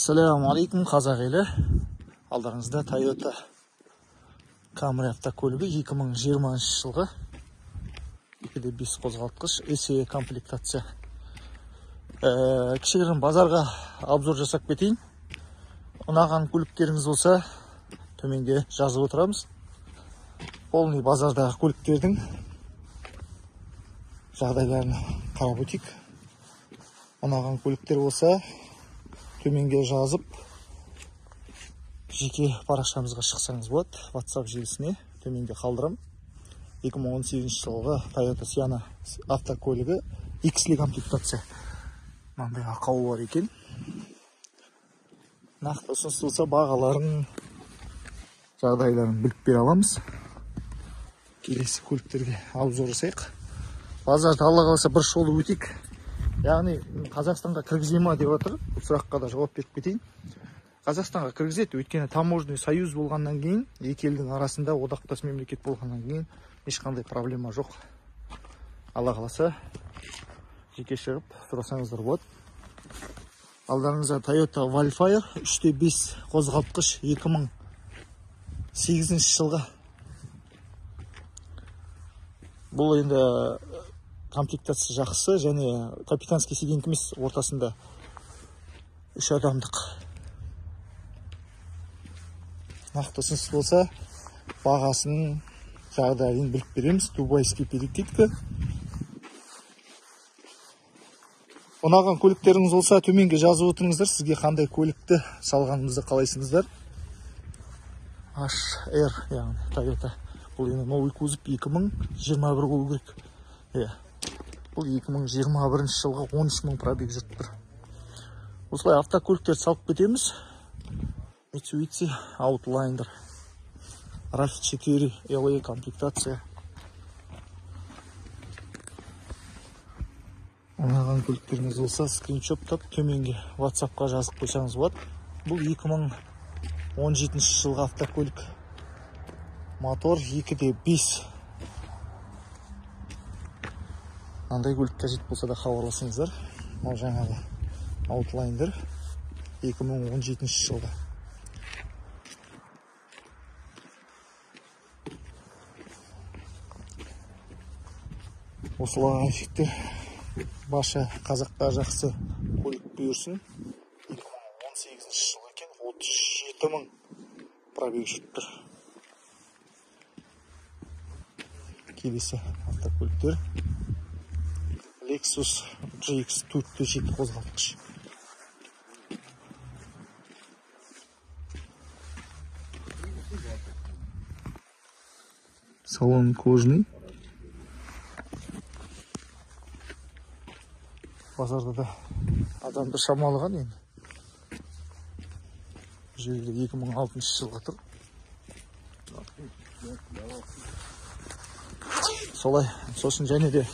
Ассалаумағалейкум, қазақ елі. Алдарыңызда Toyota Camry автокөлігі 2020 жылғы 2.5 қозғалтқыш SE комплектация. Кішігірім базарға обзор жасап кетейін. Ұнаған көліктеріңіз болса, төменге жазып отырамыз. Полный базардағы көліктердің жағдайларын қарап өтейік. Ұнаған көліктер болса, төменге жазып, жеке парақшамызға шықсаңыз болады. WhatsApp желісіне төменге қалдырам. 2018 жылғы Toyota Sienna автокөлігі XL комплектация. Мынандай ақауы бар екен. Нақты ұсыныс болса, бағаларын, жағдайларын біліп бере аламыз. Келесі көліктерге обзор жасайық. Базарды Алла қаласа бір шолып өтейік. Яғни Қазақстанға кіргізе ма деп отыр. Бұл сұраққа да жауап беріп кетейін. Қазақстанға кіргізеді, өйткені таможенный союз болғаннан кейін, екі елдің арасында одақтас мемлекет болғаннан кейін ешқандай проблема жоқ. Алла қаласа жеке шығып сұрасаңыздар болады. Алдарыңызда Toyota Vellfire 3.5 қозғалтқыш 2008 жылғы. Бұл енді комплектация жақсы және капитанский сиденье емес, ортасында 3 адамдық. Нақты ұсыныс болса, бағасын, жағдайын біліп береміз. Дубайский перекидка. Ұнаған көліктеріңіз болса, төменге жазып отырыңыздар. Сізге қандай көлікті салғанымызды қалайсыңыздар? HR, яғни Toyota. Бұл енді новый кузов 2021 болу керек. Иә. Бұл 2021 жылғы 13 мың пробег жүріп тұр. Осылай автокөліктерді салып кетеміз. Mitsubishi Outlander RAV4 LE комплектация. Ұнаған көліктеріңіз болса, скриншоттап төменге WhatsApp-қа жазып қойсаңыз болады. Бұл 2017 жылғы автокөлік. Мотор 2.5. Қандай көлік қажет болса да хабарласыңыздар. Мынау жаңағы Outlander 2017 жылғы. Осылай жігіттер, барша қазаққа жақсы көлік бұйырсын. 2018 жылғы екен, 37 мың пробег жүріп тұр. Келесі автокөліктер Lexus GX 4.7 қозғалтқыш. Салон кожаный. Базарда да адамды шамалыған енді. Бұл жерде 2006 жылғы тұр. Солай, сосын және де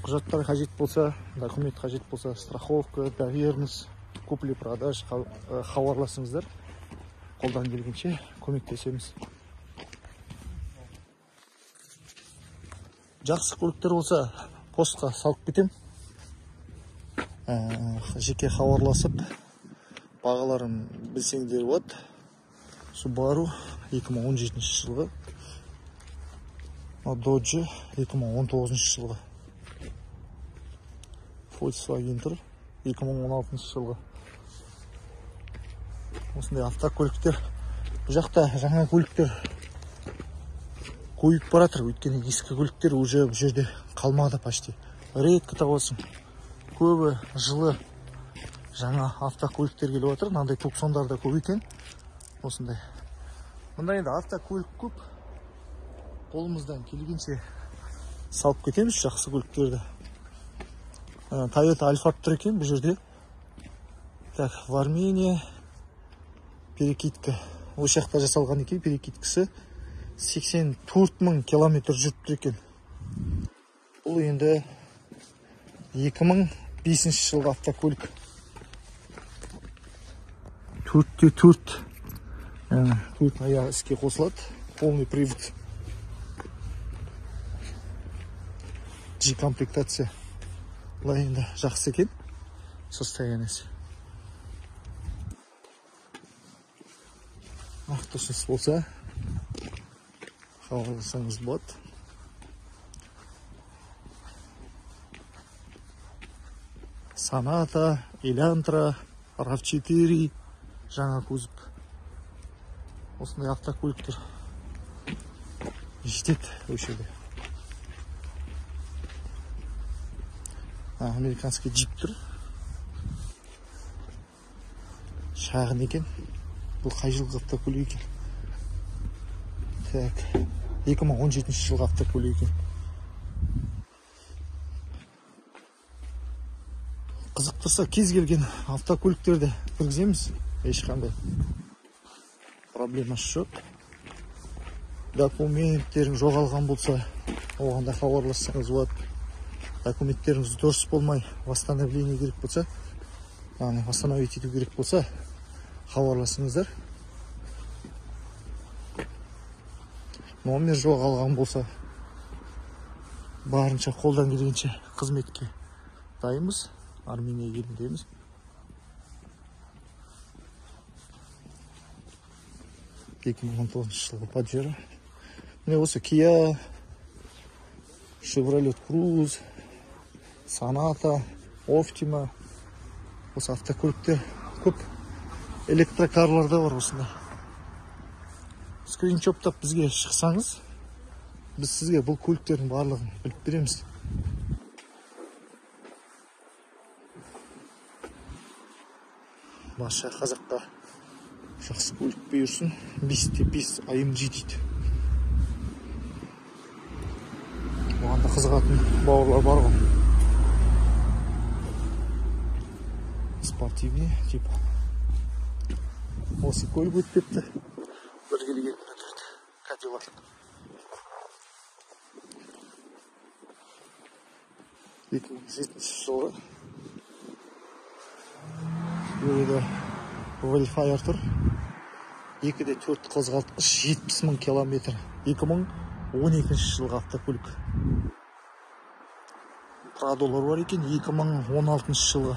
құжаттар қажет болса, документ қажет болса, страховка, доверенность, купли-продаж хабарласыңыздар. Қолдан келгенше көмектесеміз. Жақсы көліктер болса, постқа салып кетем. Жеке хабарласып, бағаларын білсеңдер болады. Subaru 2017 жылғы. Dodge 2019 жылғы. Volkswagen тұр 2016 жылғы. Осындай автокөліктер. Бұл жақта жаңа көліктер көбейіп бара жатыр. Өйткені ескі көліктер уже бұл жерде қалмады почти. Редко табасың. Көбі жылы жаңа автокөліктер келіп отыр. Мынандай Туксондар да көп екен. Осындай. Мында енді автокөлік көп. Қолымыздан келгенше салып кетеміз жақсы көліктерді. Toyota Alphard тұр екен бұл жерде. Так, в Армении перекидка. Осы жақта жасалған екен перекидкасы. 84 мың километр жүріп тұр екен. Бұл енді 2005 жылғы автокөлік. 4.4. Төрт аяғы іске қосылады. Полный привод. G комплектация. Былай енді жақсы екен состояниесі. Нақты ұсыныс болса, хабарласаңыз болады. Соната, Элантра, RAV4, жаңа кузов. Осындай автокөліктер жетеді осы жерде. Американский джип тұр. Шағын екен. Бұл қай жылғы автокөлік екен? Так, 2017 жылғы автокөлік екен. Қызықтырса кез келген автокөліктерді кіргіземіз, ешқандай проблемасы жоқ. Документтерің жоғалған болса, оған да хабарлассаңыз болады. Документтеріңіз дұрыс болмай, восстановление керек болса, яғни восстановить ету керек болса, хабарласыңыздар. Номер жоғалған болса, барынша қолдан келгенше қызметке дайынбыз. Армения еліндеміз. Екі мың он тоғызыншы жылғы Паджеро. Міне осы Kia, Chevrolet Cruze, Sonata, Optima. Осы автокөліктер көп, электрокарлар да бар осында. Скриншоттап бізге шықсаңыз, біз сізге бұл көліктердің барлығын біліп береміз. Барша қазаққа жақсы көлік бұйырсын. 5-5 AMG дейді. Оған да қызығатын бауырлар бар ғой. Спортивный типа. Осы көлік өтіп кетті. Бір келген Cadillac. 2007 жылғы. Burada Wildfire тұр. 2,4 қозғалтқыш, 70 мың километр. 2012 жылғы автокөлік. Прадолар бар екен, 2016 жылғы.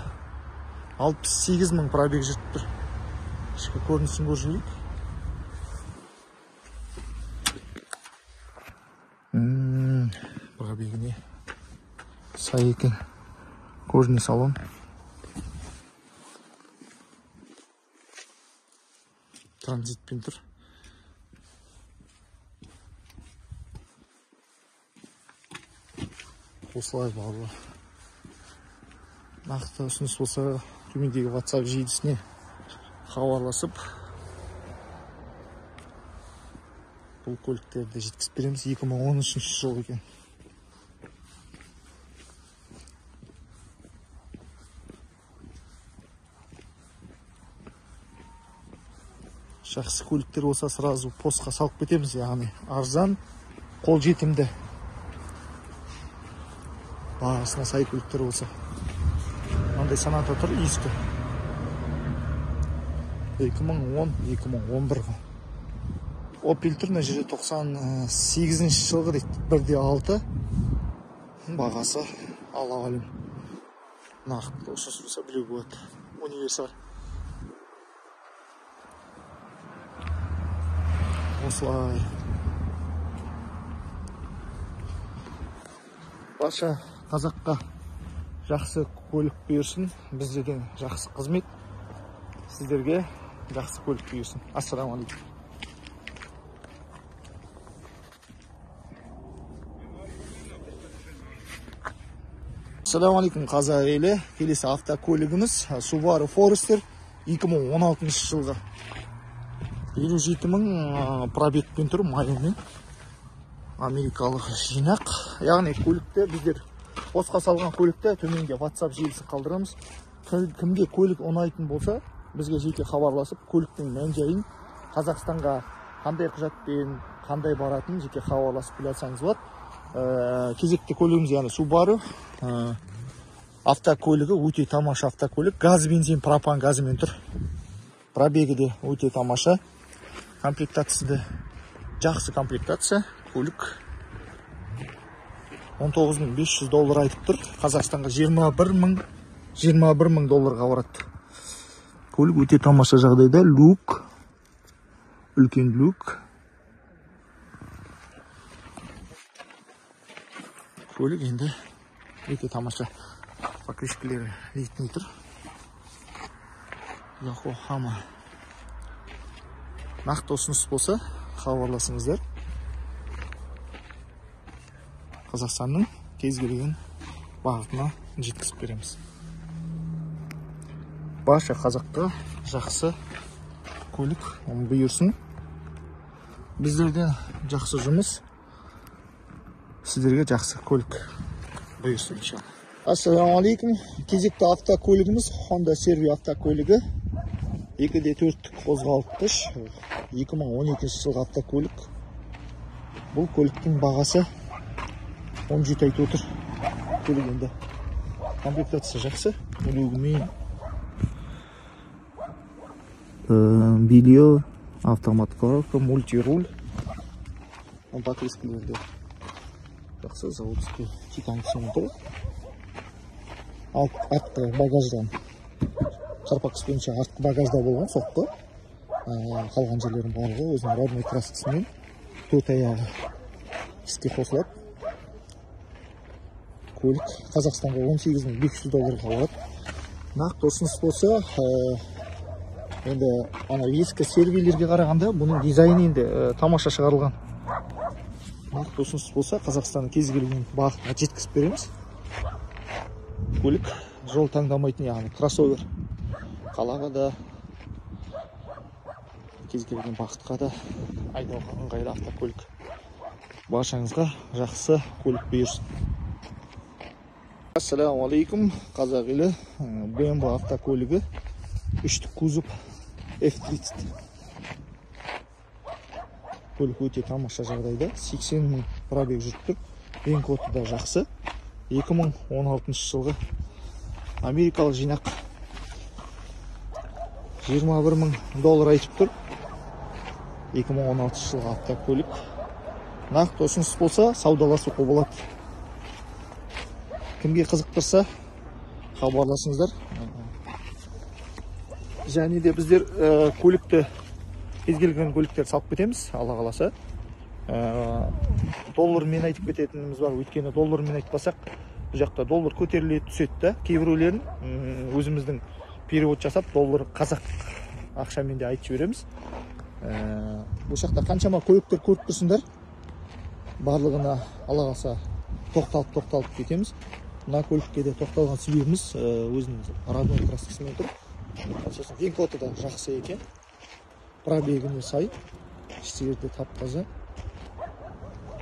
68 мың пробег жүріп тұр. Ішкі көрінісін көріп жүрейік. Пробегіне сай екен. Кожаный салон. Транзитпен тұр. Осылай барлығы. Нақты ұсыныс болса, төмендегі WhatsApp желісіне хабарласып, бұл көліктерді жеткізіп береміз. 2013 жыл екен. Жақсы көліктер болса, сразу постқа салып кетеміз, яғни арзан, қолжетімді, бағасына сай көліктер болса. Мынандай Соната тұр, ескі. 2010-2011. Opel тұр, мына жерде 98 жылғы дейді, 1,6. Бағасы Алла әлем. Нақты ұсыныс болса білуге болады. Универсал. Осылай. Барша қазаққа жақсы көлік бұйырсын, біздерден жақсы қызмет, сіздерге жақсы көлік бұйырсын. Ассалаумағалейкум. Ассалаумағалейкум, қазақ елі. Келесі автокөлігіміз Subaru Forester 2016 жылғы. 57 мың пробегпен тұр, майлмен. Америкалық жинақ. Яғни көлікті біздер босқа салған көлікті төменге WhatsApp желісін қалдырамыз. Кімге көлік ұнайтын болса, бізге жеке хабарласып, көліктің мән-жайын, Қазақстанға қандай құжатпен, қандай баратынын жеке хабарласып біле алсаңыз болады. Кезекті көлігіміз, яғни Subaru автокөлігі, өте тамаша автокөлік. Газ, бензин, пропан газымен тұр. Пробегі де өте тамаша. Комплектациясы да жақсы комплектация. Көлік 19.500 доллар айтып тұр. Қазақстанға 21 мың долларға барады. Көлік өте тамаша жағдайда. Люк, Үлкен люк. Көлік енді өте тамаша. Покрышкалары литный тұр. Yokohama. Нақты ұсыныс болса, хабарласыңыздар. Қазақстанның кез келген бағытына жеткізіп береміз. Барша қазаққа жақсы көлік бұйырсын. Біздерден жақсы жұмыс, сіздерге жақсы көлік бұйырсын иншалла. Ассалаумағалейкум. Кезекті автокөлігіміз Honda CR-V автокөлігі. 2.4 қозғалтқыш, 2012 жылғы автокөлік. Бұл көліктің бағасы 17 айтып отыр. Көлік енді комплектациясы жақсы, люгімен, белье, автомат коробка, мультируль. Покрышкалары жақсы, заводской титан тұр. Артқы багаждан Карпакс бойынша артқы багажда болған соққы. Қалған жерлердің барлығы өзінің родной краскасымен, төрт аяғы іске қосылады. Көлік Қазақстанға 18.500 долларға алады. Нақты ұсыныс болса, енді ана ескі сервилерге қарағанда бұның дизайны енді тамаша шығарылған. Нақты ұсыныс болса, Қазақстанның кез келген бағытына жеткізіп береміз. Көлік жол таңдамайтын, яғни кроссовер. Қалаға да, кез келген бағытқа да айдауға ыңғайлы автокөлік. Баршаңызға жақсы көлік бұйырсын. Ассалаумағалейкум, қазақ елі. BMW автокөлігі, үштік кузов F30. Көлік өте тамаша жағдайда, 80 мың пробег жүріп тұр. Вин коды да жақсы. 2016 жылғы америкалық жинақ. 21 мың доллар айтып тұр. 2016 жылғы автокөлік. Нақты ұсыныс болса, саудаласуға болады. Кімге қызықтырса, хабарласыңыздар. Және де біздер көлікті, кез келген көліктерді салып кетеміз, Алла қаласа. Доллармен айтып кететініміз бар, өйткені доллармен айтпасақ, бұл жақта доллар көтеріле түседі да, кейбіреулерін өзіміздің перевод жасап, доллар қазақ ақшамен де айтып жібереміз. Бұл жақта қаншама көліктер көріп тұрсыңдар. Барлығына Алла қаласа тоқталып кетеміз. Мына көлікке де тоқталған себебіміз өзінің родной краскасымен тұр. Сосын вин коды да жақсы екен. Пробегіне сай, іштері де тап-таза.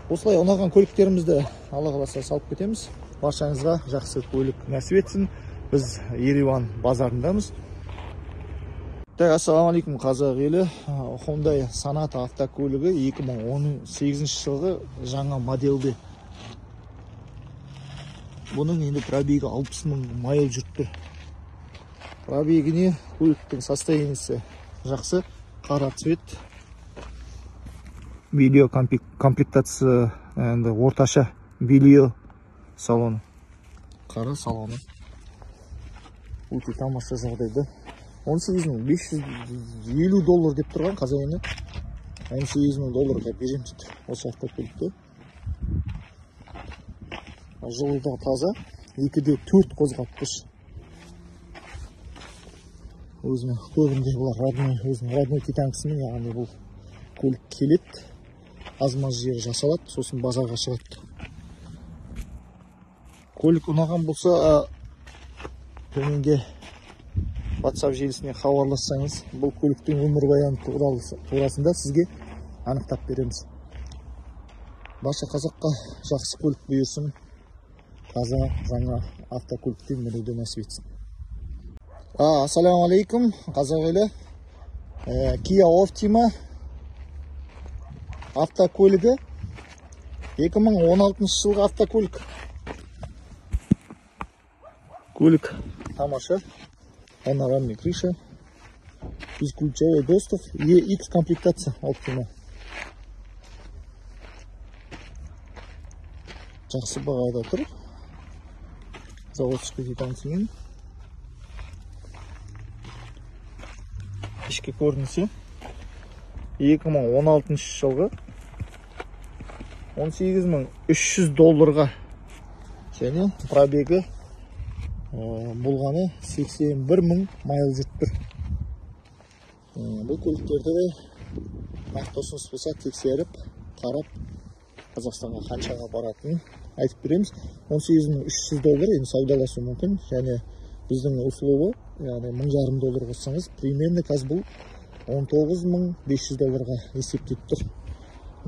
Осылай ұнаған көліктерімізді Алла қаласа салып кетеміз. Баршаңызға жақсы көлік нәсіп етсін. Біз Ереван базарындамыз. Так, ассалаумағалейкум, қазақ елі. Hyundai Sonata автокөлігі 2018 жылғы жаңа модельде. Бұның енді пробегі 60 мың майл жүріп тұр. Пробегіне көліктің состояниесі жақсы, қара цвет. Белье комплектация енді орташа белье салоны. Қара салоны. Өте тамаша жағдайда. 18.550 доллар деп тұрған қазайыны 18.000 долларға береміз дейді осы автокөлікті. Жылы да таза, 2.4 қозғалтқыш. Өзінің көбінде бұлар родной, өзінің родной титанкасымен, яғни бұл көлік келеді, аз-маз жері жасалады, сосын базарға шығады. Көлік ұнаған болса, төменге WhatsApp желісіне хабарлассаңыз, бұл көліктің өмірбаяны турасында сізге анықтап береміз. Барша қазаққа жақсы көлік бұйырсын, таза жаңа автокөлікте мінуді нәсіп етсін. Ассалаумағалейкум, қазақ елі. Kia Optima автокөлігі 2016 жылғы автокөлік. Көлік тамаша. Панорамный крыша, бесключевой доступ, EX комплектация Optima. Жақсы бағада тұр. Заводской квитанциямен. Ішкі көрінісі 2016 жылғы 18300 долларға. Және пробегі болғаны 81 мың майл жүріп тұр. Бұл көліктерді де нақты ұсыныс болса тексеріп, қарап, Қазақстанға қаншаға баратынын айтып береміз. 18300 доллар енді саудаласу мүмкін. Және біздің услуга, яғни 1500 доллар қоссаңыз, примерно қазір бұл 19500 долларға есептеп тұр.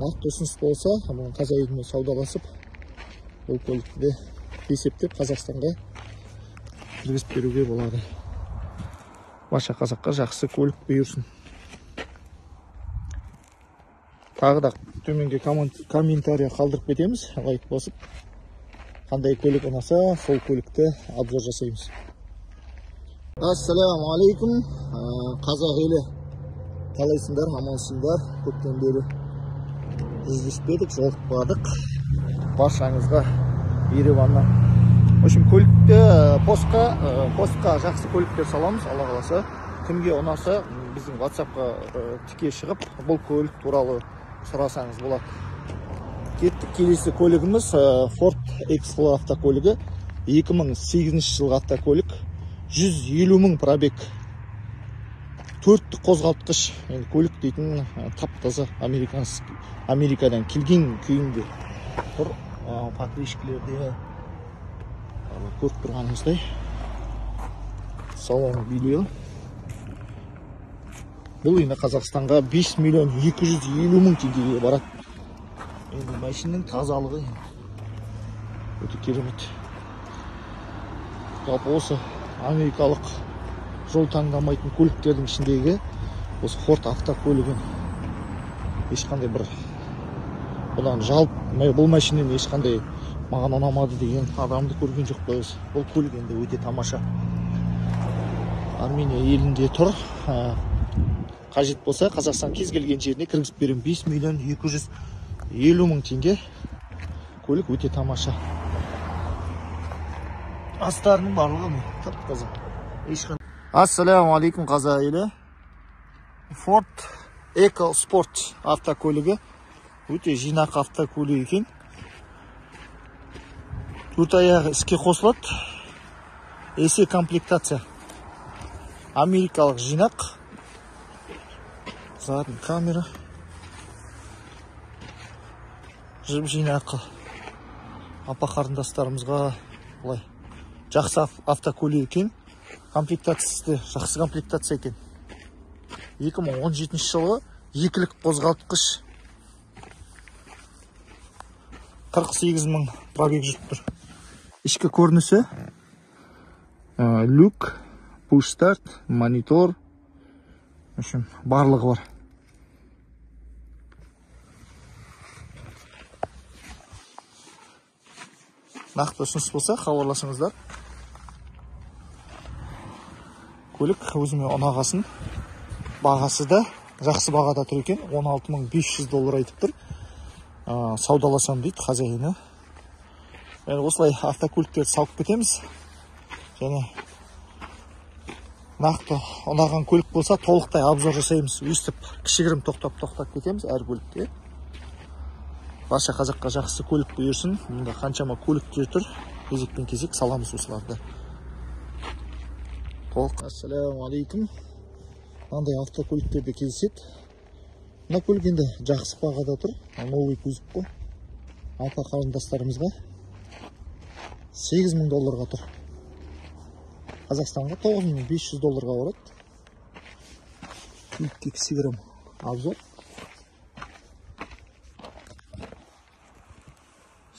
Нақты ұсыныс болса, бұның хозяинымен саудаласып, бұл көлікті де есептеп Қазақстанға кіргізіп беруге болады. Барша қазаққа жақсы көлік бұйырсын. Тағы да төменге комментария қалдырып кетеміз, лайк басып, қандай көлік ұнаса, сол көлікті обзор жасаймыз. Ассаламу алейкум, қазақ елі, қалайсыңдар, амансыңдар? Көптен бері жүздеспедік, жолықпадық. Баршаңызға Ереваннан. В общем, көлікті постқа жақсы көліктер саламыз, Алла қаласа. Кімге ұнаса, біздің WhatsApp-қа тіке шығып, бұл көлік туралы сұрасаңыз болады. Кеттік, келесі көлігіміз Ford Explorer автокөлігі. 2008 жылғы автокөлік. 150 мың пробег. Төрттік қозғалтқыш. Енді көлік дейтін тап-таза Америкадан келген күйінде тұр. Покрышкілерде көріп тұрғаныңыздай. Салон билеу. Бұл енді Қазақстанға 5 миллион 250 мың теңгеге барады. Енді машинаның тазалығы өте керемет. Жалпы осы америкалық жол таңдамайтын көліктердің ішіндегі осы Ford автокөлігін ешқандай бір бұдан жалп, бұл машинаны ешқандай маған ұнамады деген адамды көрген жоқпыз. Бұл көлік енді өте тамаша. Армения елінде тұр. Қажет болса Қазақстан кез келген жеріне кіргізіп беремін. 5 миллион 250 мың теңге. Көлік өте тамаша. Астарының барлығы тап-таза. Ассаламу алейкум, қазақ елі. Ford EcoSport автокөлігі. Өте жинақы автокөлік екен. Төрт аяғы іске қосылады. Есе комплектация. Америкалық жинақ. Задний камера. Жып жинақы. Апа қарындастарымызға былай жақсы автокөлік екен. Комплектациясы жақсы комплектация екен. 2017 жылғы екілік қозғалтқыш. 48 мың пробег жүріп тұр. Ішкі көрінісі люк, push start, монитор, в общем, барлығы бар. Нақты ұсыныс болса, хабарласыңыздар. Көлік өзіме ұнағасын. Бағасы да жақсы бағада тұр екен. 16500 доллар айтып тұр. Саудаласам дейді хозяины. Енді осылай автокөліктерді салып кетеміз. Және нақты ұнаған көлік болса, толықтай обзор жасаймыз. Өстіп кішігірім тоқтап кетеміз әр көлікте. Барша қазаққа жақсы көлік бұйырсын. Мұнда қаншама көліктер тұр. Кезекпен кезек саламыз осыларды. Толық. Ассаламу алейкум. Мынандай автокөліктер де кездеседі. Мына көлік енді жақсы бағада тұр. Новый кузов қой. Апа қарындастарымызға 8000 долларға тұр. Қазақстанға 9500 долларға барады. Көлікке кішігірім обзор.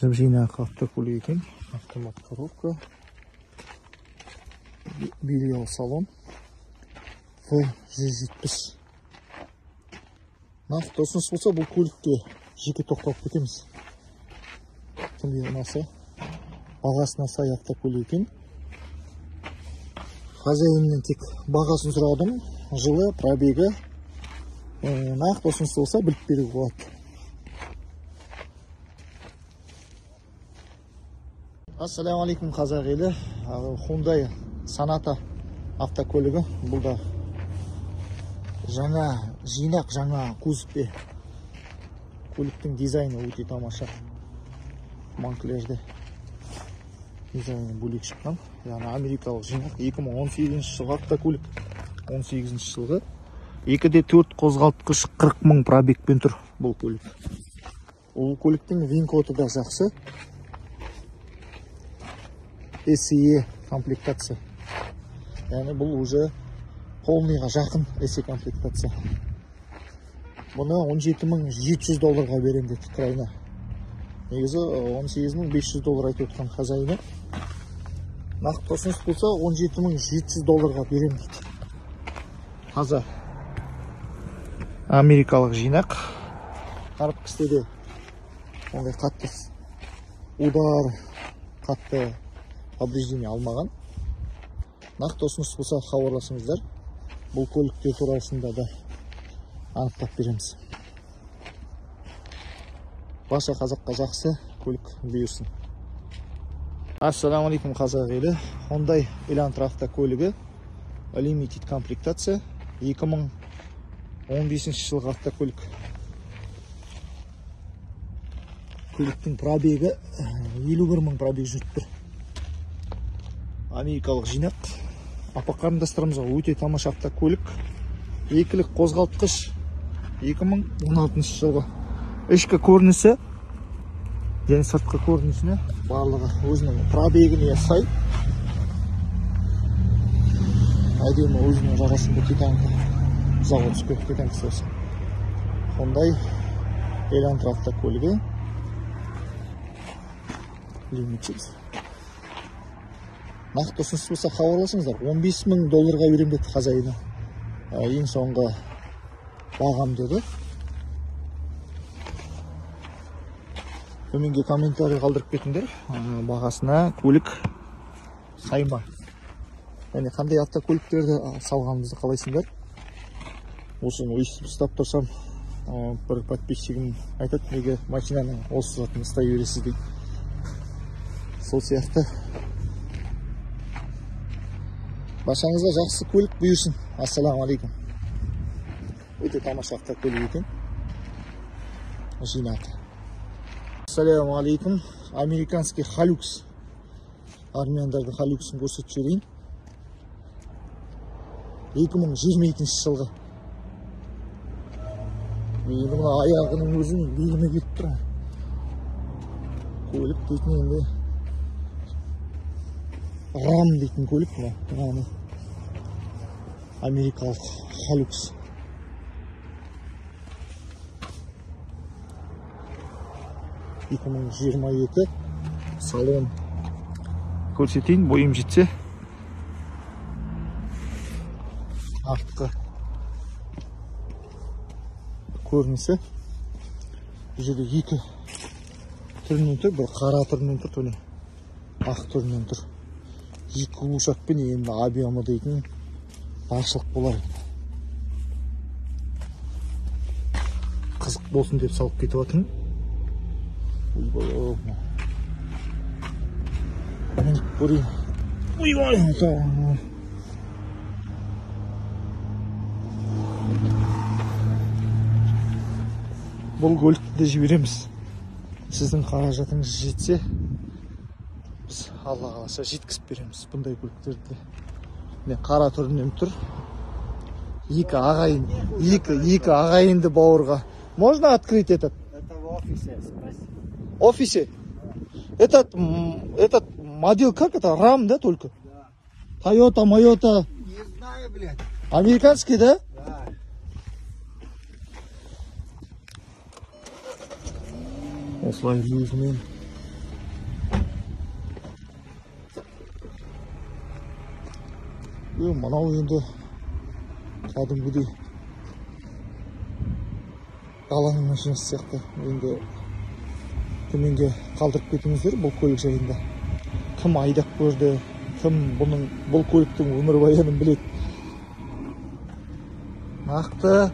Жып-жинақы автокөлік екен. Автомат коробка. Билеу салон. V170. Нақты ұсыныс болса, бұл көлікке жеке тоқталып кетеміз. Кімге ұнаса, бағасына сай автокөлік екен. Хозяиннен тек бағасын сұрадым. Жылы, пробегі. Нақты ұсыныс болса, біліп беруге болады. Ассаламу алейкум, қазақ елі. Hyundai Sonata автокөлігі. Бұл да Жаңа жинақ, жаңа кузовте. Көліктің дизайны өте тамаша. Монклерде дизайны бөлек шыққан. Яғни америкалық жинақ 2018 жылғы автокөлік. 18 жылғы. 2.4 қозғалтқыш 40 мың пробегпен тұр бұл көлік. Ол көліктің ВИН-коды да жақсы. SE комплектация. Яғни бұл уже полныйға жақын SE комплектация. Бұны 17 700 долларға берем деді крайна. Негізі 18 500 доллар айтып отқан хозяины. Нақты ұсыныс болса 17 700 долларға берем дейді. Таза америкалық жинақ. Қарып кісіде ондай қатты удар, қатты повреждение алмаған. Нақты ұсыныс болса хабарласыңыздар. Бұл көліктер турасында да анықтап береміз. Барша қазаққа жақсы көлік бұйырсын. Ассалаумағалейкум қазақ елі. Hyundai Elantra автокөлігі Limited комплектация 2015 жылғы автокөлік. Көліктің пробегі 51 мың пробег жүріп тұр. Америкалық жинақ. Апа қарындастарымызға өте тамаша автокөлік. Екілік қозғалтқыш 2016 жылғы. Ішкі көрінісі және сыртқы көрінісіне барлығы өзінің пробегіне сай. Әдемі өзінің жарасымды титанка, заводской титанкасы осы. Hyundai Elantra автокөлігі Limited. Нақты ұсыныс болса хабарласыңыздар. 15 мың долларға беремін деді хозяины. Ең соңғы бағам деді. Төменге комментарий қалдырып кетіңдер. Бағасына көлік сай ма? Яғни қандай автокөліктерді салғанымызды қалайсыңдар? Осыны өйстіп ұстап тұрсам, бір подписчигім айтады, неге машинаның осы затын ұстай бересіз дейді. Сол сияқты баршаңызға жақсы көлік бұйырсын. Ассалаумағалейкум. Өте тамаша автокөлік екен. Жинақ. Ассалаумағалейкум. Американский Hilux. Армяндардың Hilux'ын көрсетіп жіберейін. 2022 жылғы. Енді мына аяғының өзі беліме келіп тұр. Көлік дейтін енді Рам дейтін көлік мына. Яғни америкалық Hilux. 2022 салон көрсетейін, бойым жетсе. Артқы көрінісі. Бұл жерде екі түрінен тұр, бір қара түрінен тұр, төне ақ түрінен тұр. Екі глушакпен енді объемы дейтін баршылық болар. Қызық болсын деп салып кетіп жатырмын. Ойбай, мініп көрейін. Ойбай, бұл көлікті де жібереміз. Сіздің қаражатыңыз жетсе, біз Алла қаласа жеткізіп береміз бұндай көліктерді. Міне қара түрінен тұр. Екі ағайын, екі ағайынды бауырға. Можно открыть этот? Это в офисе, спроси. Офисе? Этот модель как это? Рам, да, только? Да. Тойота, Майота. Не знаю, блядь. Американский, да? Да. Осылай өзімен. Мынау енді кәдімгідей даланың машинасы сияқты. Енді төменге қалдырып кетіңіздер бұл көлік жайында. Кім айдап көрді, кім бұл көліктің өмірбаянын біледі. Нақты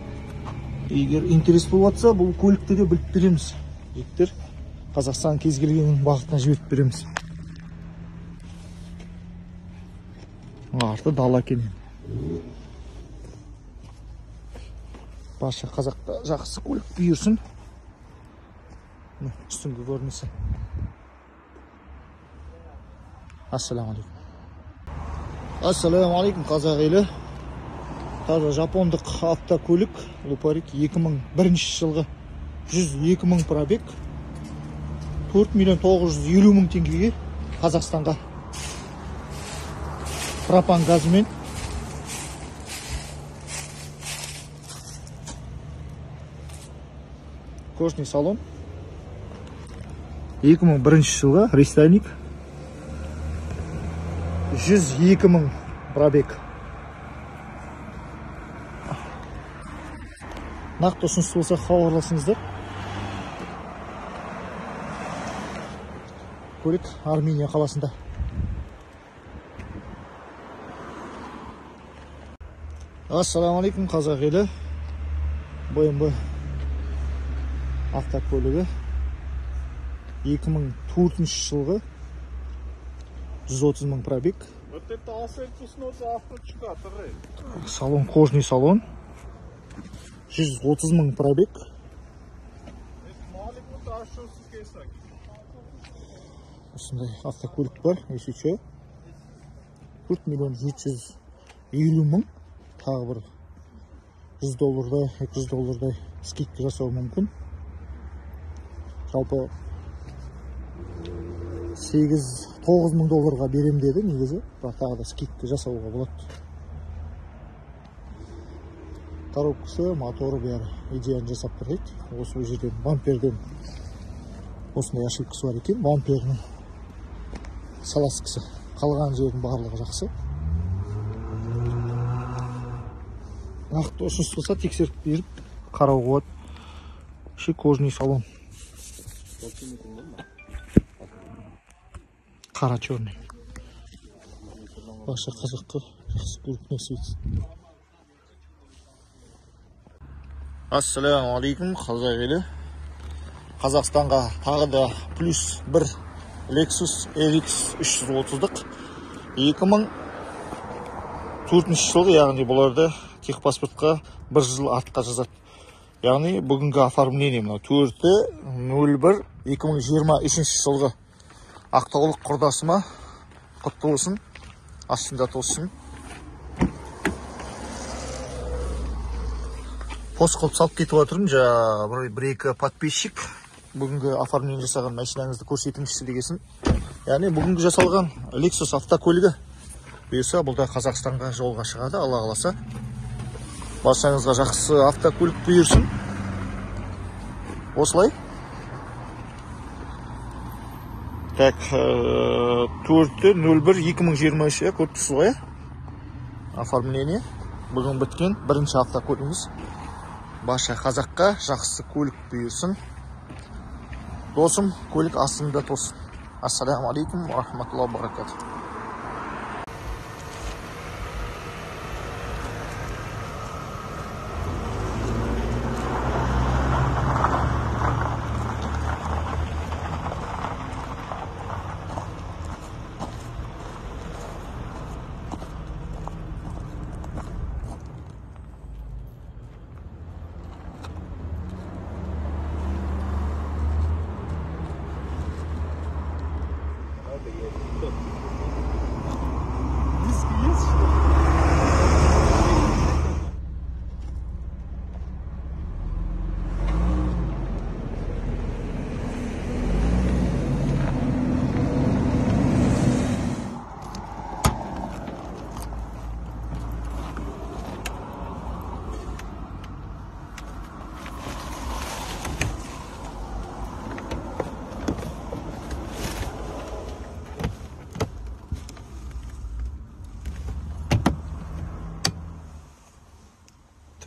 егер интерес болып жатса, бұл көлікті де біліп береміз. Жігіттер, Қазақстан кез келген бағытына жіберіп береміз. Арты дала екен. Барша қазаққа жақсы көлік бұйырсын. Міне үстіңгі көрінісі. Ассалаумағалейкум. Ассалаумағалейкум, қазақ елі. Таза жапондық автокөлік Лупарик 2001 жылғы 102 мың пробег, 4 950 мың теңгеге Қазақстанға пропан газымен. Кожаный салон. 2001 жылғы рестайлинг, 102 мың пробег. Нақты ұсыныс болса хабарласыңыздар. Көлік Армения қаласында. Ассалаумағалейкум, қазақ елі. BMW автокөлігі 2004 жылғы 130 мың пробег. Салон кожаный салон. 130 мың пробег. Осындай автокөлік бар, если че. 4 750 мың. Тағы бір 100 доллардай, 200 доллардай скидка жасау мүмкін. Жалпы 8-9 мың долларға берем деді негізі, бірақ тағы да скидка жасауға болады. Коробкасы, моторы бәрі идеально жасап тұр дейді. Осы жерден бамперден осындай ошибкасы бар екен, бамперінің саласкасы. Қалған жердің барлығы жақсы. Нақты ұсыныс болса тексеріп беріп қарауға болады. Іші кожаный салон. Қара черный. Барша қазаққа жақсы көлік нәсіп етсін. Ассалаумағалейкум, қазақ елі. Қазақстанға тағы да плюс бір Lexus RX 330-дық 2004 жылғы, яғни бұларды техпаспортқа бір жыл артқа жазады. Яғни бүгінгі оформление мынау 4.01.2023 жылғы. Ақтаулық құрдасыма құтты болсын, астында толсын. Пост қылып салып кетіп жатырмын, жаңа бір-екі подписчик бүгінгі оформление жасаған машинаңызды көрсетіңізші дегесін. Яғни бүгінгі жасалған Lexus автокөлігі бұйырса бұл да Қазақстанға жолға шығады, Алла қаласа. Баршаңызға жақсы автокөлік бұйырсын. Осылай. Так, 4.01.2023, көріп тұрсыз ғой, оформление бүгін біткен бірінші автокөлігіміз. Барша қазаққа жақсы көлік бұйырсын. Досым, көлік астыңда тосын. Ассалаумағалейкум ва рахматуллахи ва баракатух. Диски есть, что ли?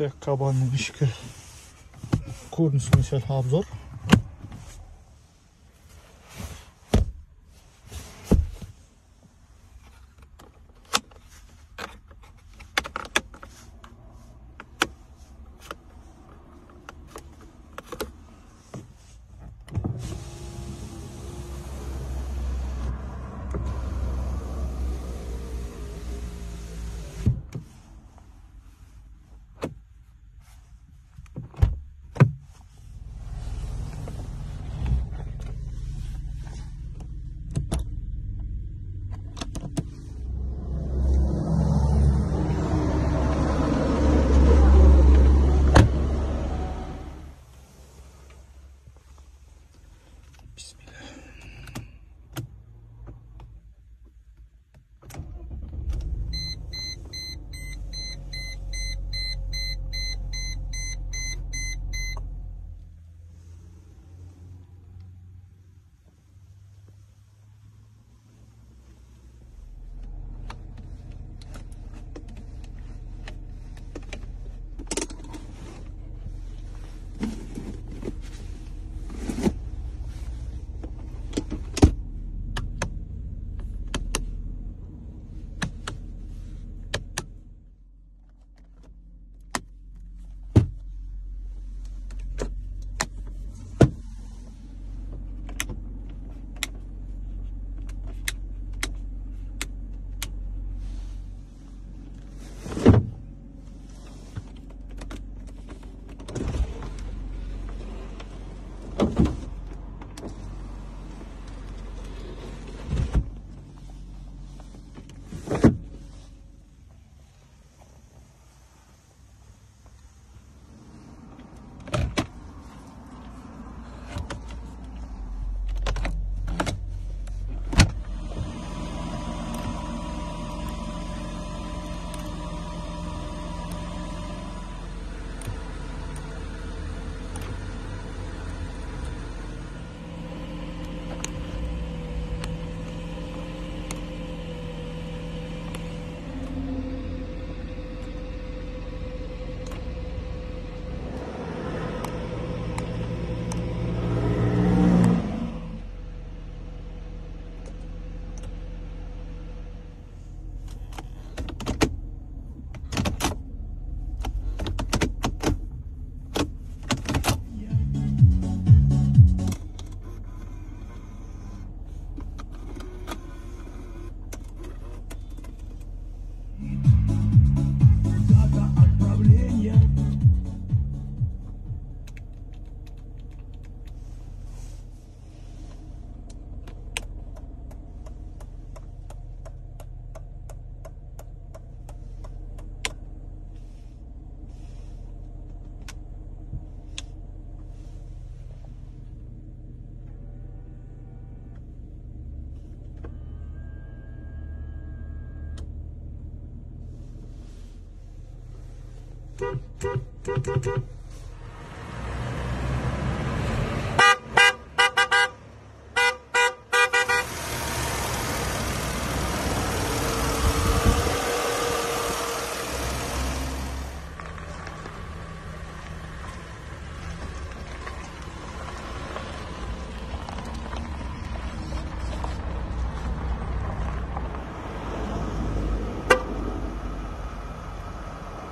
Так, кабанның ішкі көрінісіне сәл обзор.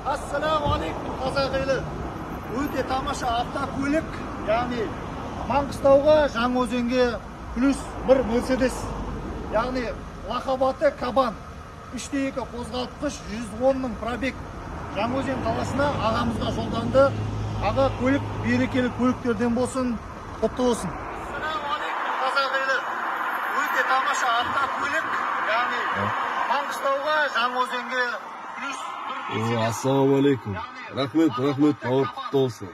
Ассалаумағалейкум, қазақ елі. Өте тамаша автокөлік, яғни Маңғыстауға, Жаңаөзенге плюс бір Мерседес. Яғни лақап аты Кабан. 3-2 қозғалтқыш, 110 мың пробег. Жаңаөзен қаласына ағамызға жолданды. Аға, көлік берекелі көліктерден болсын, құтты болсын. Ассалаумағалейкум, қазақ елі. Өте тамаша автокөлік, яғни Маңғыстауға, Жаңаөзенге плюс бір О, ассалаумағалейкум. Рахмет, рахмет, бауыр, құтты болсын.